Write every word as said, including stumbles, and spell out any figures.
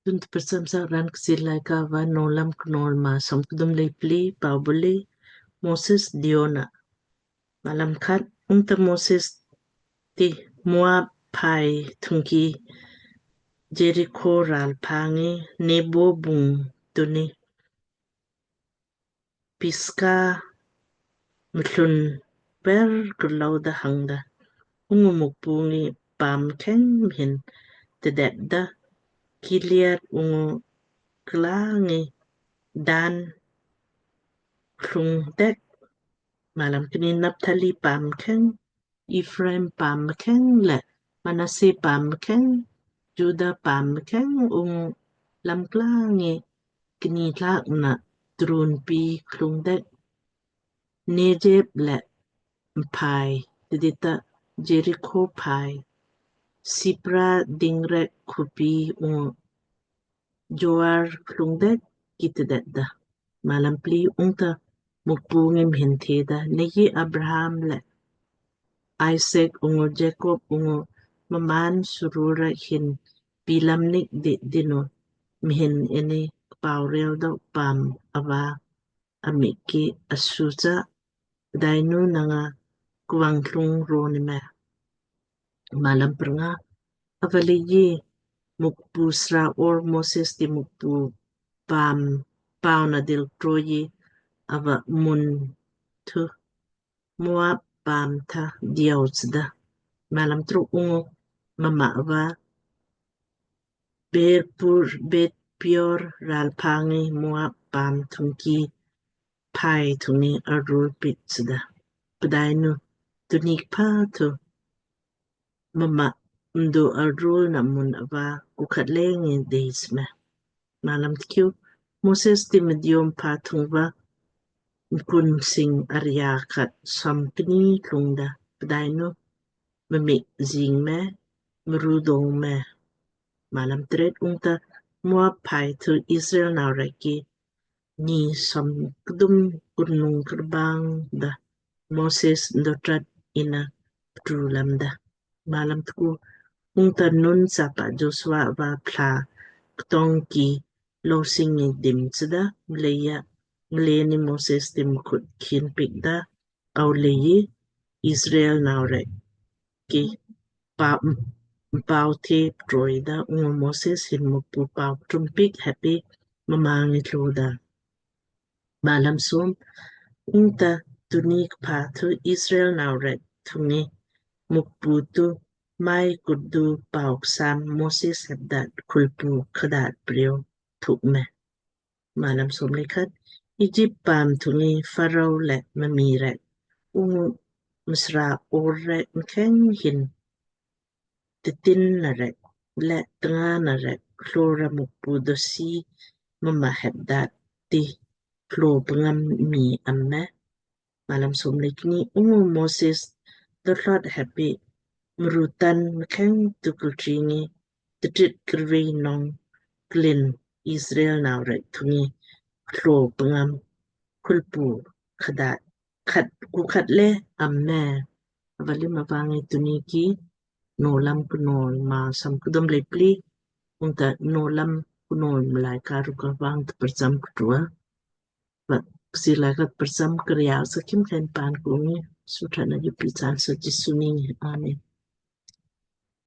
Tun tprcham sa raan Kchiir Laaika va Nowlam Knowl maa somkdum lei pli. Pau buli Moses diona. Malam khat. Ungta Moses ti Moab phai thungki Jeriko ral phangi Nebo bung tuni Piska mthlun per kurlou da hangda. Ungu Mukpu ngi paam kheng mhin tdep da, Gilead ungu kla ngi Dan klung dek. Malam kni. Napthali paam kheng, Ephraim paam mkheng le Manasseh paam mkheng, Judah paam mkheng ungu lam kla ngi kni tlak na trun pi klung dek, Negeb le mphai tidita Jeriko phai, Sipra dingrek khupi ungu Joar klung dek ki tdep da. Malam pli. Ungta Mukpu ngi mhin theda, Nei Abraham le Isaac ungu Jacob ungu mmaan suru ra hin pilam nik di dinu mhin ini kpau rel dok paam ava amik ki asucha dainu nanga kuwang klung ro ni me. Malam prnga. Avaleiji Mukpu sra or Moses ti Mukpu paam pau na dil troji ava mun thu Moab paam tha diau chda. Malam truk. Ungu mma va Berpur Bet Peor ral phangi Moab paam thungki phai thungi arul pit chda. Pdainu tunik pha thu mma mdu arul na mun ava kukhat lengi deis me. Malam tkiu. Moses ti mdiom pha thungva mkun sing aria khat som kni klung da. Pdainu mmik jing me, mrudong me. Malam tret. Ungta Moab phai thu Israel nau rek ki ni som kdum kurnung krbang da Moses ndotrat ina ptru lamda. Malam tku. Ungta Nun sapa Joshua va pla ktong ki losing ngi dim chda, mleija mleni Moses ti mkhut khin pik da, au leiji Israel nau rek ki pau the ptroi da. Ungu Moses hin Mukpu pau trumpik heppi mma ngi tlo da. Malam som. Ungta tunik pha thu Israel nau rek thungi Mukpu tu mai kudu pau ksam Moses hepdat khulpu khadat prio thuk me. Malam som le khat. Egypt paam thungi Pharaoh le mami rek ungu msra or rek mkheng hin titin na rek le tnga na rek klo ra Mukpu dosi mma hepdat ti klo pngam mi am me. Malam som le kni. Ungu Moses dothlot heppi mrutan mkheng tu kultri ngi tdit krvei nong klin Israel nau rek thungi klo pngam khulpu khadat khat kukhat le am me. Avali mma va ngi tuniki Nowlam Knowl maa som kdum le pli. Ungta Nowlam Knowl mlai karu ka vang tprcham ktrua. Vat Kchiir Laaika tprcham kria sa khim khen pan kungi sutra na ju pichal sa Jisu ni. Amen.